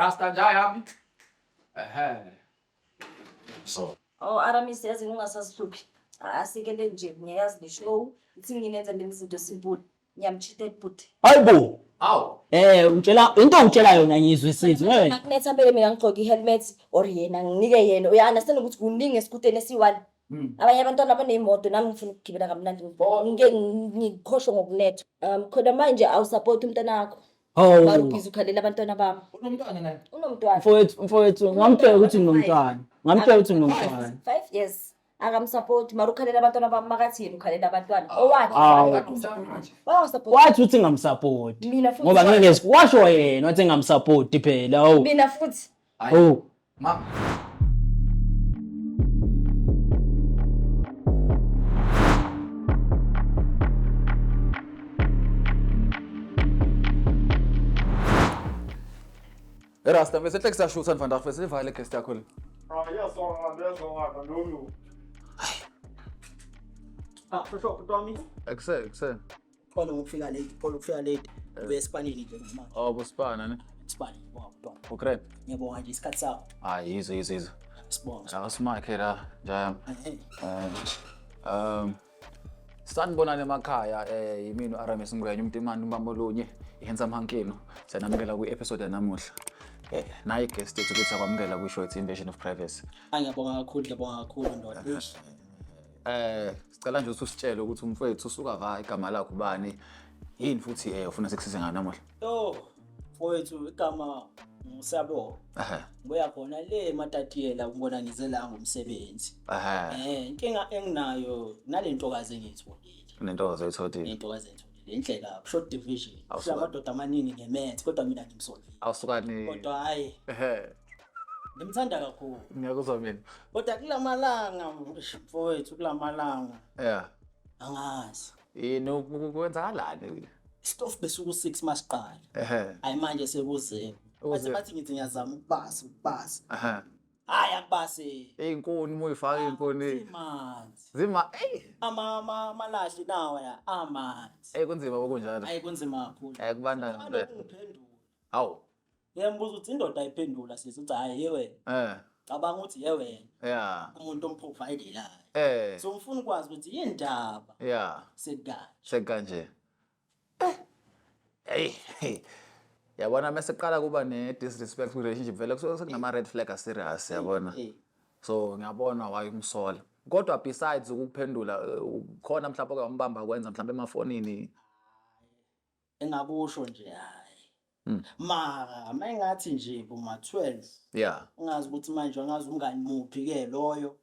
Rasta nja yami. Ehhe. So. Oh Aramis yazi ungasazihluphi. Asikele nje ngiyazi le show. Ithi nginenza lezi zinto simple. Ngiyamcheated bhuti. Hayibo. Awu. Eh ungitshela into ongitshela yona ngiyizwisisi wewe. Makunetha mbele mina ngigqoke i-helmet or yena nginike yena. Uya understand ukuthi kuningi esikuteni esiyi-one. Abanye abantwana baney'moto nami ngifuna ukugibela kamnandi ngike ngikhohlwe ngokunetha. Khona manje awusupport umntana wakho. Hawu. Mara ubhizi ukhalela abantwana bami. Unomntwana naye. Unomntwana. Mfowethu mfowethu ngamtshela ukuthi nginomntwana. Ngamtshela ukuthi nginomntwana. 5 years. Akamsupport mara ukhalela abantwana bami makathi yena ukhalela abantwana. Owakhe. Awu. Wawasupport. Wathi uthi ngamsupport. Mina futhi. Ngoba ngeke washo yena wathi ngamsupport phela. Hawu. Mina futhi. Hawu. Mama. Rasta, bese hle kusashutha vandag, bese ivale guest yakho le. Ah, iyasonga, ndiyasonga ndomi. Ah, shosho bhuti wami. Ekuse, ekuse. Xolo ngokufika late, xolo ukufika late. Ubuye esipanini nje manje. Oh, busipana ne. Isipani, wow, bhuti wami. Ukre. Ngiyabonga nje isikhathi sakho. Hayi, yizo yizo yizo. Sibonga. Awusimakhe la, njaya. Eh, Sanibonani emakhaya yimina uRMS Ngwenya umntimani umbambolunye ihandsome hankino siyanamukela kwi-episode yanamuhla nayi guest yethu kuthi akwamukela kwi-show ethi Invasion of Privacy. Ah, ngiyabonga kakhulu, ngiyabonga kakhulu ndoda. Eish. Sicela nje ukuthi usitshele ukuthi umfowethu usuka va igama lakho ubani yini futhi ufuna sikusize ngayo namuhla. Yo, mfowethu igama nguSiyabonga. Ngibuya khona le eMatatiyela ngibona ngize la ngomsebenzi. Inkinga enginayo nale ntokazi engiyitholile. Unentokazi oyitholile. Intokazi engiyitholile. Inhle kabi, short division. Awusuka. Amadoda amaningi ngemethe kodwa mina ngimsolvile. Awusukani. Kodwa hayi, ngimthanda kakhulu. Ngiyakuzwa mina. Kodwa kulamalanga mfowethu kulamalanga angazi. Yini kwenzakalani? Isitofu besuku 6 masiqala. Hayi manje sekuze. Bathi bathi ngithi ngiyazama ukubasa ukubasa. Hayi akubase. Ey'nkuni uma uyifaka iy'nkuni. Zimanzi. Zima eyi. Ama ama amalahle nawa ya amanzi. Eyi kunzima okunjalo. Hayi kunzima kakhulu. Kubanda ngempela. Alokhu ngiphendula. Hawu. Ngiyambuza ukuthi indoda ayiphendula sisi uthi hayi ye wena. Cabanga ukuthi ye wena. Umuntu omprovayidelayo. So ngifuna ukwazi ukuthi yindaba. Sekanje. Sekanje. Hey. Yabona mase qala kuba ne disrespect ku relationship vele kusuke sekunama red flag a serious yabona. So ngiyabona why umsola. Kodwa besides ukuphendula khona mhlawumbe oke wambamba kwenza mhlawumbe emafonini. Engakusho nje hayi. Mara mayingathi nje boma 12. Ungazi ukuthi manje angazi umngani muphi ke loyo.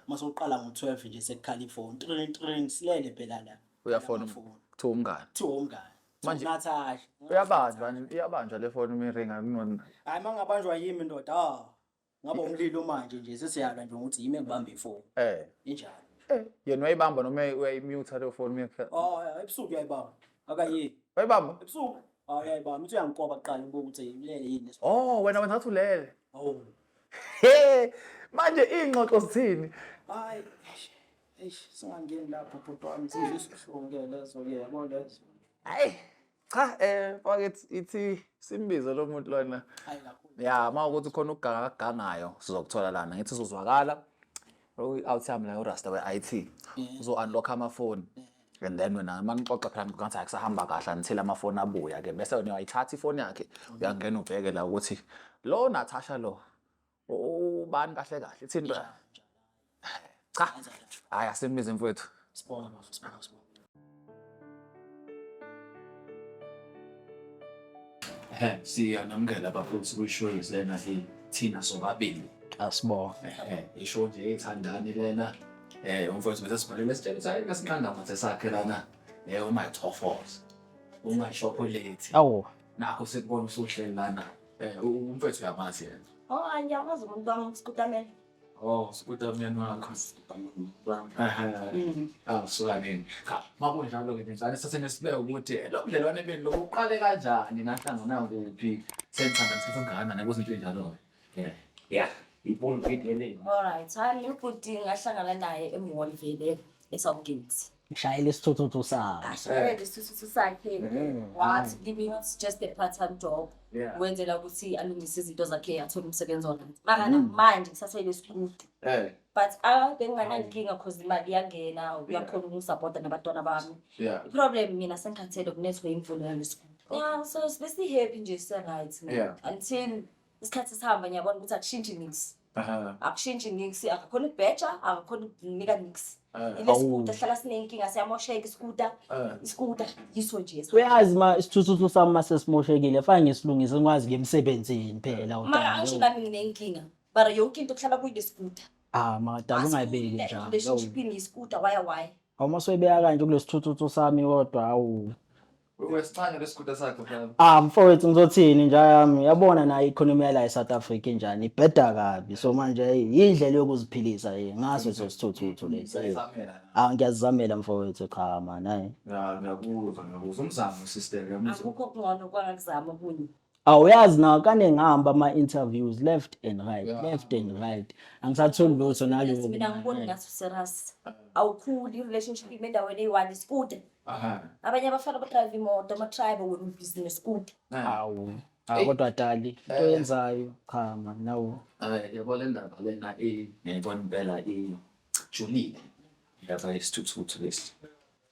Mase uqala ngo12 nje sekukhala ifoni. Tring tring silele phela la. Uyafona Amafoni. kuthiwa umngani. Kuthiwa umngani. Manje- Natasha. Uyabanjwa iyabanjwa le phone uma iringa kunona. Hayi mangabanjwa yimi ndoda. Ah. Ngaba umlilo manje nje sesiyalwa nje ukuthi yimi engibamba ifoni. Injalo. Yena uyayibamba noma uyayimute leyo phone uma Oh, ebusuku uyayibamba. Akayini. Uyayibamba? Ebusuku. Ah uyayibamba. Uthi uyangiqoba kuqala ngibuka ukuthi ulele yini. Oh, wena wenza ngathi ulele. Oh. He, manje iy'ngxoxo zithini? Hayi. Eish, singangeni lapho bhuti wami sizwe isihlungu ke lezo ke yabo lezo. Hayi. Cha mfowethu ithi simbize lo muntu lona. Hayi kakhulu. Ya, uma ukuthi khona ukuganga akagangayo sizokuthola lana. Ngithi uzozwakala. Out yami la uRasta we-IT. Uzo unlock amafoni. And then wena uma nixoxa phela ngathi akusahamba kahle until amafoni abuya ke bese wena uyayithatha ifoni yakhe uyangena ubheke la ukuthi lo Natasha lo ubani kahle kahle ithini into. Cha. Hayi asimbize mfowethu. Sibonga bafo, sibonga sibonga. Siyanamukela bafowethu kwishow lena thina sobabili. Asibonga. Ishow nje ethandani lena. Umfowethu bese sibhalele sitshela ukuthi hayi kasinqanda mathe sakhe lana. Uma ithofos. Uma chocolate. Awu. Nakho sekubona usuhleli lana. Umfowethu uyamazi yena. Oh, ngiyakwazi umuntu wami usikutamela. Oh, sikutamela wakho. Awu suka nini? Cha, makunjalo ke njalo sase nesibeke ukuthi lo budlelwane benu lobuqale kanjani nahlangana kuphi senithanda nithatha ungakanani kuzinto enjalo ke. Yeah. Ibona video le. All right, hayi ubhuti ngahlangana naye emall vele eSouthgate. Ngishayela isithuthuthu sakhe. Ashayele isithuthuthu sakhe. Wathi kimi it's just a part-time job. Wenzela ukuthi alungise izinto zakhe athole umsebenzi wona. Mara namanje ngisasele isikuta. But ah benginganankinga cause imali iyangena, uyakhona ukungisapota nabantwana bami. I-problem mina sengikhathele ukunethwa imvula yalesikuta. Yeah, so besi-happy nje se-right. Until isikhathi sihamba ngiyabona ukuthi akushintshi niks. Akushintshi niks, akakhona ukubheja, akakhona ukunika niks. Ile sikuta sihlala sinenkinga siyamosheka isikuta. Isikuta yiso nje. Uyazi ma isithuthuthu sami mase simoshekile fanele ngisilungise ngikwazi kuya emsebenzini phela Mara angisho udala. nami nginenkinga. Mara yonke into kuhlala kuyile sikuta. Ah makadala ungayibeki njalo. Relationship yisikuta waya waya. Awu uma soyibeka kanje kulesithuthuthu sami kodwa awu. Uyasichanya lesikuta sakho mhlawumbe. Ah mfowethu ngizothini nje yami yabona nayo i-economy yala e-South Africa injani ibheda kabi so manje hey, yindlela yokuziphilisa hey ngaso leso sithuthuthu lesi hey. Zamela na. Ah ngiyazizamela mfowethu cha man hayi. Ya ngiyakuzwa ngiyakuzwa umzamo sister ngiyamuzwa. Akukho okungcono kwangakuzama okunye. Awuyazi na kane ngihamba ama-interviews left and right left and right angisatholi lutho naloko. Mina ngiboni ngathi userious. Awukhuli i-relationship ime endaweni eyi-one isikuta. Aha. Abanye abafana ba-drive imoto, ama-tribe wena ubhizi nesikuta. Awu ah kodwa dali into oyenzayo cha man nawu. Hayi yabo le ndaba lena ngiyayibona impela ijulile. Indaba yesithuthuthu lesi.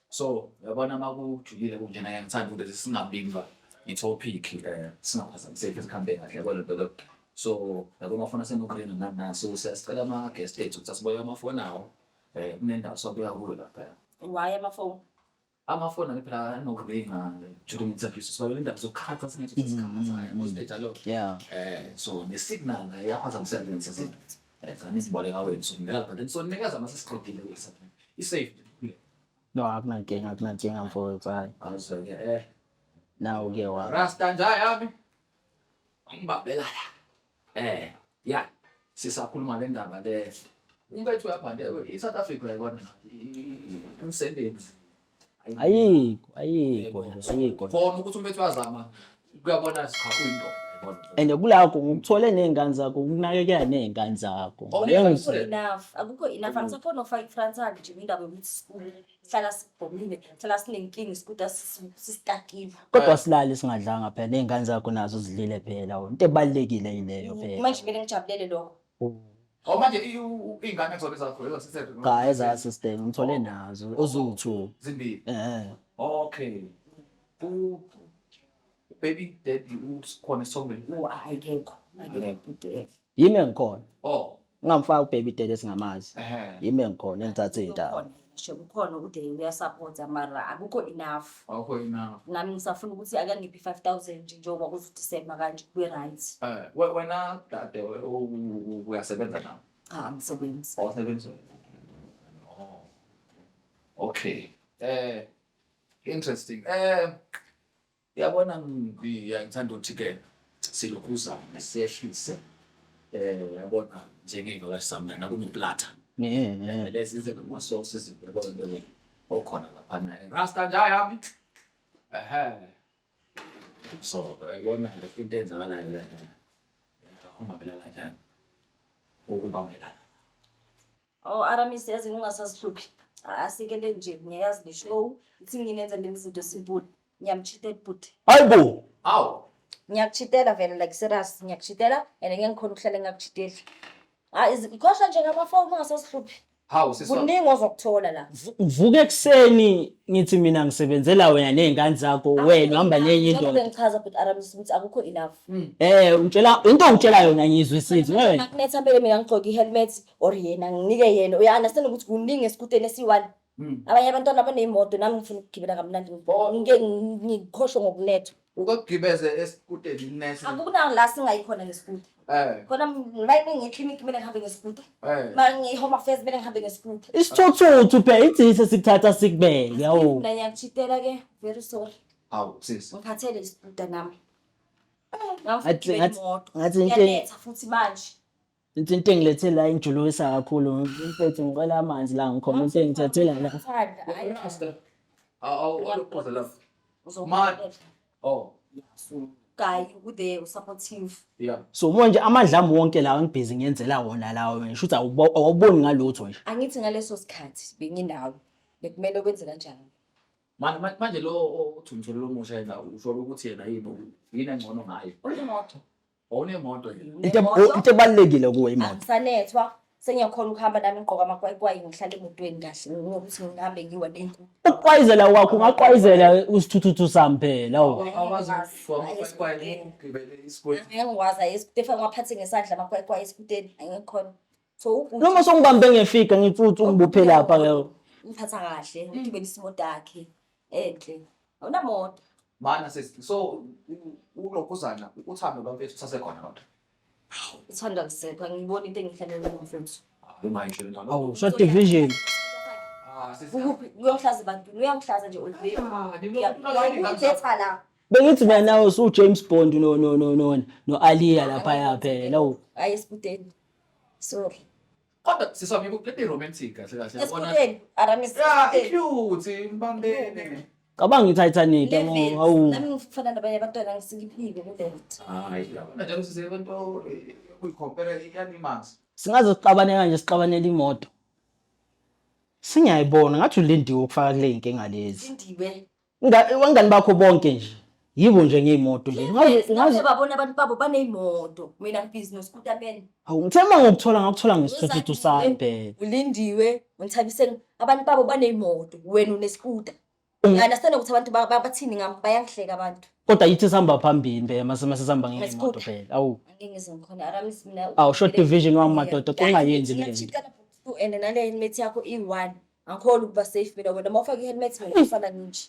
So uyabona uma kujulile kunjena ngiyangithanda ukuthi singabimba i-topic singaphazamiseki sikhambe kahle yabo lento leyo. So yabo amafoni asenogreen nani nani so siyasicela ama-guest ethu ukuthi asiboleke amafoni awo kunendawo sokuya kuyo lapha. Why amafoni? Amafoni ake phela anokuringa during interviews so indaba zokukhatha singathi sikhatha njalo. Yeah. So ne-signal nayo iyaphazamiseka nje sanisiboleka wethu so ngeke but so nikeza mase siqedile i-safe. No akunankinga akunankinga mfowethu hayi. Awuzwe-ke Nawu ke wa. Rasta nja yami. Angibambela la. Ya sisakhuluma le ndaba le. Umpethu uyaphande i-South Africa uyayibona umsebenzi. Ayikho ayikho nje ayikho. Khona ukuthi umpethu uyazama kuyabona cha kuyinto. Uyayibona. And kulakho ngikuthole ney'ngane zakho ukunakekela ney'ngane zakho. Oh, Leyo Akukho enough. Akukho enough. Angisakhona ukufaka i-frontal nje indaba yokuthi isikole sihlala sibhomile, sihlala sinenkinga isikuta sisitakile. Kodwa silale singadlanga phela ney'ngane zakho nazo zidlile phela into ebalulekile yileyo phela. Manje kumele ngijabulele lokho. Oh manje iy'ngane kuzobe zakho ezasisebe. Cha eza-system ngithole nazo oziwu-two. Zimbili. Eh. Okay. U baby daddy ukhona esithombeni. Oh, ayikho. Akekho. Yimi engikhona. Oh. Ungamfaki ubaby daddy esingamazi. Ehhe. Yimi engikhona engithathe iy'ndaba. Ukhona, ngisho kukhona ukuthi uyasapota mara akukho enough. Awukho enough. Nami ngisafuna ukuthi ake ngiphe i-5,000 nje njengoba kuzoDisemba kanje kube right. Wena dade uyasebenza nawe? Cha, angisebenzi. Awusebenzi? Oh. Okay. Interesting. Yabona ngiyangithanda ukuthi ke silokuzama siyehlise. Yabona njengey'vakashi zami lana kuneplatha. Lezi izinto ama-sauces yabona okhona laphana. Rasta nja yami. Ehhe. So yabona into eyenzakalayo la. Ungabelana kanjani? Ukubambelana. Oh, Aramis yazi ungasazihluphi. Asikele nje ngiyazi le show. Ithi nginenza lezi zinto simple. Ngiyamcheatela bhuti. Hayibo. Awu. Ngiyakucheatela vele like serious ngiyakucheatela and ngeke ngikhona ukuhlala ngingakucheateli. Ah, ikhohlwa nje ngamafoni ungasazihluphi. Hawu sisi. Kuningi ozokuthola la. Ngivuka ekuseni ngithi mina ngisebenzela wena ney'ngane zakho wena uhamba nenye Njengoba indoda. ngichaza bhuti Aramis ukuthi akukho enough. Ungitshela into ongitshela yona ngiyizwisisi wena. Nakunetha mbele mina ngigqoke i-helmet or yena nginike yena. Uya-understand ukuthi kuningi esikuteni esiyi-one. Abanye abantwana baney'moto nami ngifuna ukugibela kamnandi ngike ngikhohlwe ngokunethwa. Ukugibeze esikuteni nese. Akuna la singayikhona ngesikuta. Khona maybe ngiye-clinic kumele ngihambe ngesikuta. Ma ngiye-home affairs kumele ngihambe ngesikuta. Isithuthuthu phela ithise sikuthatha sikubeke yawo. Mina ngiyakucheatela ke, very sorry. Hawu sisi. Ngikhathele isikuta nami. Ngathi into Ngiyanetha futhi manje. Into engilethe la ingijulukisa kakhulu mfethu ngicela amanzi la ngikhona into engithathela la. Ngithanda, hayi. Rasta. Awu awukhoza la. Uzokubona. Oh. So guy ude usupportive. Yeah. So manje amandla ami wonke lawa engibhizi ngiyenzela wona lawo ngisho ukuthi awuboni ngalutho nje. Angithi ngaleso sikhathi benginawe. Bekumele wenze kanjani? Manje lo othi umtholile omusha yena usho ukuthi yena yini engcono ngaye? Unemoto. Unemoto yena. Into ebalulekile kuwe imoto. Angisanethwa, sengiyakhona ukuhamba nami ngigqoke amakwayikwayi ngihlale emotweni kahle ngokuthi ngihambe ngiwa nenkuku. Ukuqwayizela kwakho ungaqwayizela usithuthuthu sami phela awu. Awakwazi ukugqoka amakwayikwayi ugibele isikwele. Angeke ngikwazi ayi esikuteni fanele ngiwaphathe ngesandla amakwayikwayi esikuteni angeke ngikhona. So ubhuti Noma songibambe ngefika ngithi uthi ungibophe lapha ke. Ungiphatha kahle, ugibelisa imoto yakhe enhle. Awunamoto. Mana sisi, so ulokhuzana uthando lwamfethu usasekhona kodwa. Uthando alusekho, angiyiboni into engihlalele nomfethu. Ungayisho lento. Awu, short division. Ah, sisi. Ukuphi uyangihlaza ebantwini, uyangihlaza nje Oliver. Ah, Uyangithetha la. Bengithi mina nawe usu James Bond no Aliya lapha ya phela. Awu. Hayi esikuteni. Sorry. Kodwa sisi wami lento i-romantic kahle kahle. Yabona? Esikuteni, Aramis. Yeah, i-cute, mbambene. Cabanga i-Titanic Levels. awu. Nami ngifana nabanye abantwana ngisiliphike ku-left. Hayi, yabona njalo sisi lento kuyi-compare i-animals. Singaze sixabane kanje sixabanele imoto. Singiyayibona ngathi ulindiwe ukufaka kule inkinga lezi. Lindiwe. Abangani bakho bonke nje yibo nje ngeyimoto nje. Ngaze babona abantu babo baneyimoto. Mina ngibhizi noskuta man. Hawu ngithe uma ngokuthola ngakuthola ngesithuthuthu sami phela. Ulindiwe, uNthabiseng abantu babo baneyimoto, wena uneskuta. Ngi-understand ukuthi abantu bathini ngami, bayangihleka abantu. Kodwa yithi sihamba phambili phela mase sihamba ngemoto Ngesikuta. phela. Awu. Angeke ngize ngikhona Aramis mina. Awu, short division wami madoda, ungayenzi le nto. And nale helmet yakho iyi-one. Angikhoni ukuba safe mina wena uma ufake i-helmet mina ufana ninje.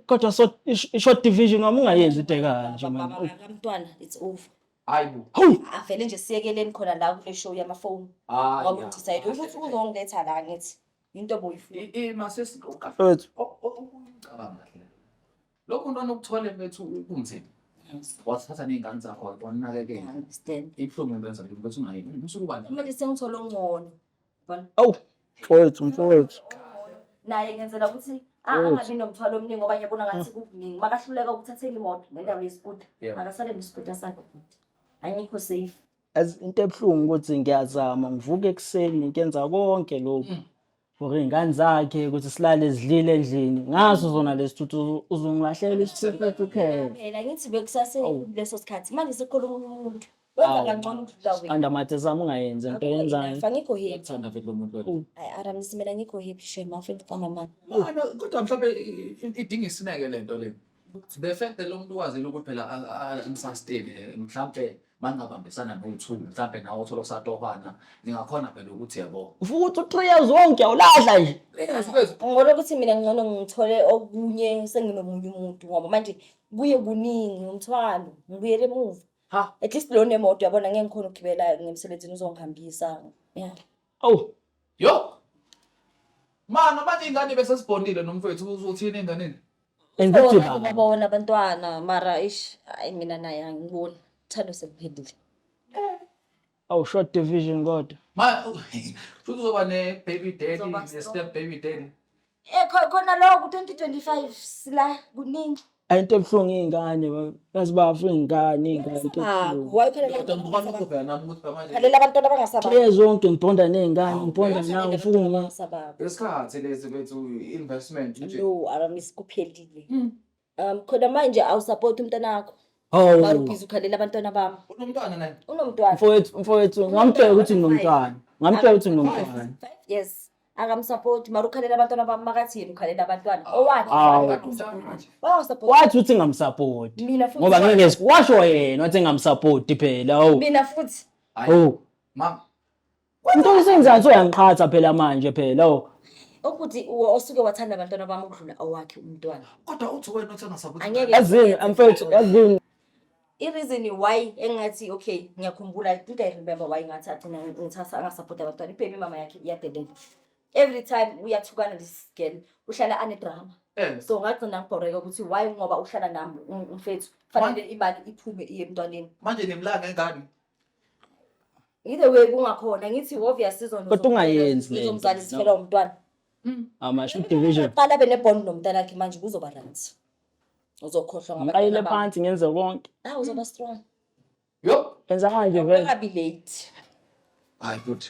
Kodwa so i-short division wami ungayenzi into ekanje man. Baba kamntwana it's over. Hayi bo. Hawu. Avele nje siyekeleni khona la kule show yamafoni. Hayi. Ngoba udecide ukuthi uzongiletha la ngithi into boyifuna. Masesi Mfethu. ucabanga kahle. Lo muntu onokuthole mfethu kunzima. Wathatha ney'ngane zakho wanakekela. Understand. Ibuhlungu into yenza mfethu ungayini. Usuke uba Manje sengithola ongcono. Yabona? Awu. Mfowethu, mfowethu. Naye ngenzela ukuthi angabi nomthwalo omningi ngoba ngiyabona ngathi kukuningi. Makahluleka ukuthathela imoto ngendawo yesikuta. Akasale nesikuta sakhe futhi. Angikho safe. As into ebuhlungu ukuthi ngiyazama ngivuka ekuseni ngiyenza konke lokhu for iy'ngane zakhe ukuthi silale zidlile endlini ngaso zona lesithuthu uzongilahlela isithuthu kuphela. Phela ngithi bekusase leso sikhathi manje sekukhona omunye umuntu. Wenza kangcono ukudlula wena. Andamathe sami ungayenzi into yenzayo. Angikho happy. Uyakuthanda vele lo muntu wena. Hayi Aramis mina ngikho happy shame awufuni ukuqamba amanga. Mana kodwa mhlawumbe idinga isineke lento le. The fact that lo muntu ukwazile ukuthi phela amsustain mhlawumbe maningabambisana nowu-two mhlawumbe nawe uthole kusatohwana ningakhona phela ukuthi yabo. Ufuka ukuthi u-three years wonke awulahla nje. Ngibona ukuthi mina ngcono ngithole okunye senginomunye umuntu ngoba manje kuye kuningi umthwalo ngibuyele emuva. Ha. At least lo nemoto yabona ngeke ngikhona ukugibela ngemsebenzini uzongihambisa. Yeah. Awu. Yo. Mana manje ingane bese sibondile nomfowethu uzothini enganeni? Engithi Bona baba. babona abantwana mara ish hayi mina naye angiboni. Uthando sekuphelile. Awu short division kodwa. Ma futhi uzoba ne baby daddy Uzoba ne step baby daddy. Eh khona lokho ku-2025 sila kuningi. Ayi into ebuhlungu iy'ngane yazi bafo iy'ngane iy'ngane into ebuhlungu. Why ukhalela Kodwa ngibona lokho phela nami ukuthi manje khalela abantwana abangasababa. Three years wonke ngibhonda ney'ngane ngibhonda nawe ufuka unga Abangasababa. lesikhathi lesi bethu investment nje. No, Aramis kuphelile. Khona manje awusupport umntanakho. Hawu. Mara ubhizi ukhalela abantwana bami. Unomntwana naye. Unomntwana. Mfowethu mfowethu ngamtshela ukuthi nginomntwana. Ngamtshela ukuthi nginomntwana. 5 years. Akamsupport mara ukhalela abantwana bami makathi yena ukhalela abantwana. Owakhe. Awu. Wawasupport. Wathi uthi ngamsupport. Mina futhi. Ngoba ngeke washo yena wathi ngamsupport phela awu. Mina futhi. Hawu. Mam Into esenzayo uyangiqhatha phela manje phela awu. Ukuthi osuke wathanda abantwana bami ukudlula owakhe umntwana. Kodwa uthi wena uthi angasupport. Angeke. Yazini mfowethu yazini I-reason why engathi okay ngiyakhumbula I think I remember why ngathi agcina ngithatha angasupport abantwana ibaby mama yakhe iyadelela every time uyathukana this girl uhlala ane-drama so ngagcina ngibhoreka ukuthi why ngoba uhlala nami umfethu fanele imali iphume iye emntwaneni Manje nimlanga ngengane. Either way kungakhona ngithi obvious izono Kodwa ungayenzi lento. Izomzali sifela umntwana. Ama short division. Qala abe nebond nomntana wakhe manje kuzoba right. Uzokhohlwa Ngiqalile ngabantwana babo. phansi ngenze konke. Ah uzoba strong. Yo. Enza kanje vele. Ungabi late. Hayi good.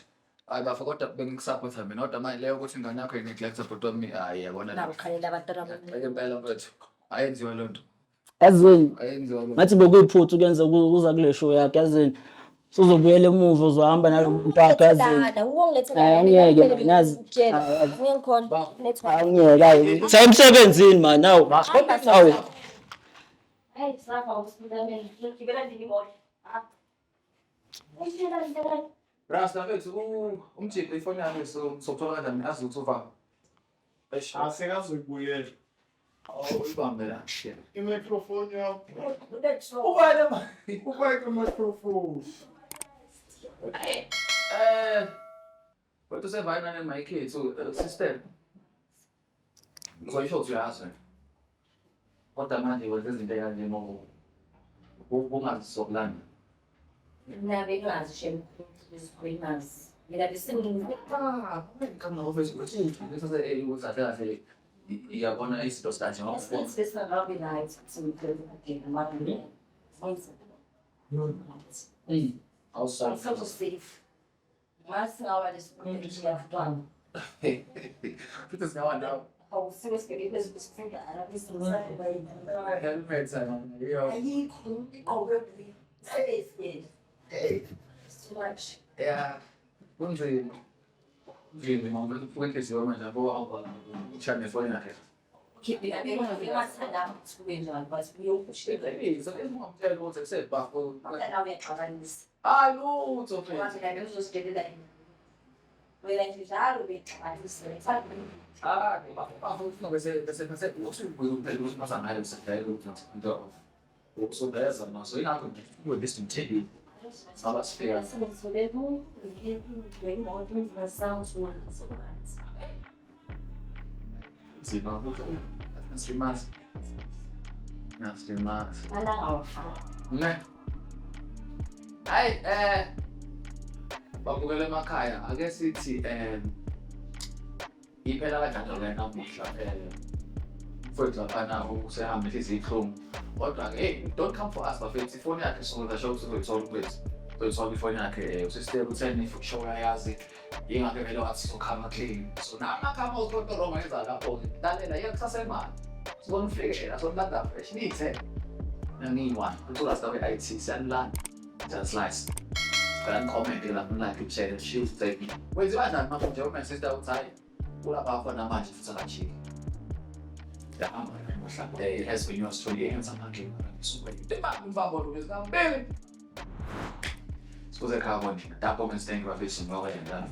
Hayi bafo, kodwa bengikusapotha mina, kodwa manje leyo ukuthi ingane yakho i-neglect bhuti wami, hayi yabona. Nabo khalela abantwana bami. Ngeke impela mfethu. Ayenziwa loo nto. Yazini Ayenziwa loo nto. ngathi bekuyiphutha ukuyenza kuza kule show yakhe, yazini suzobuyela emuva, uzohamba nalo muntu wakho, yazini. Lana, uwongilethela. Hayi, angeke, nazi. Hayi, Ngeke ngikhona. Network. Angeke, hayi semsebenzini man, awu awu. Hey, safa usibulale. Ngigibela nini imoto? Ah. Ngigibela nini? Rasta mfethu, umjiko ifoni yami sokuthola kanjani azi ukuthi uva. Eish, Asekazokubuyela. uyibambe la. I-microphone yakho. Ubani ma? Ubeke i-microphone. Kodwa usevayina ne mic yethu system. Ngizoyisho ukuthi uyazi. Kodwa manje wenza izinto ekanje ngoku. Kungazisokulanda. Mina bengazi shem bengazi. Mina besingi Ah, ngicabanga ukuthi ukuthi kahle kahle iyabona izinto sikanje ngoba Since besingabi right ukuthi ngigcine awusona. So safe. Masingawa lesiyafana. Futhi singawa ndawo. Awusiwe sibheke phezulu sifunda arabi. Helmet yo. Ayikho iqoke sebenzi. It's too much. Yeah. Kunzima. Kunzima ngoba ufuka inhliziyo manje yabo ushaya nefoni yakhe. Okay, mina bengathanda ukuthi kube njalo but uyokushela. Ungamtshela ukuthi kusebafo. Kodwa uyaxabanisa. Hayi lutho Ngoba mfethu. mina bengizozitshelela yena. Wena nje njalo uyexabanisa. Ah, bafo ufuna bese bese bese usubuye phela ukuthi masangayo usedayela ukuthi into ukusondeza naso ingakho kube bese ngithembile. Saba sifika. Nzima ukuthi nasimazi. Nasimazi. Ne. Hayi babukele emakhaya, ake sithi iphela kanjalo le namuhla, mfowethu laphana usehamba inhliziyo ibuhlungu. Kodwa-ke hey, don't come for us bafethu, ifoni yakhe sizokwenza sure ukuthi uzoyithola mfethu. Uzoyithola ifoni yakhe, usister utheni if show uyayazi. Yingakho vele wathi sizokhama clean. So namakhama uthonto wrong yenza lapho. Lalela iyakusasemali. Sizonifikela, sonilanda fresh niyithenge. Nangiyi-one. Ucula sitawe I-T siyanilanda. Siyaslice. Sicela ni-comment lapho, ni-like, share, share. Wenziwa kanjani manje nje uma sister uthi hayi kulapha khona manje futhi akajiki. Yahamba namuhla. It has been yours truly, Enza Sibuze ekhaya konje. Dapho manje bafethu ngoba yena.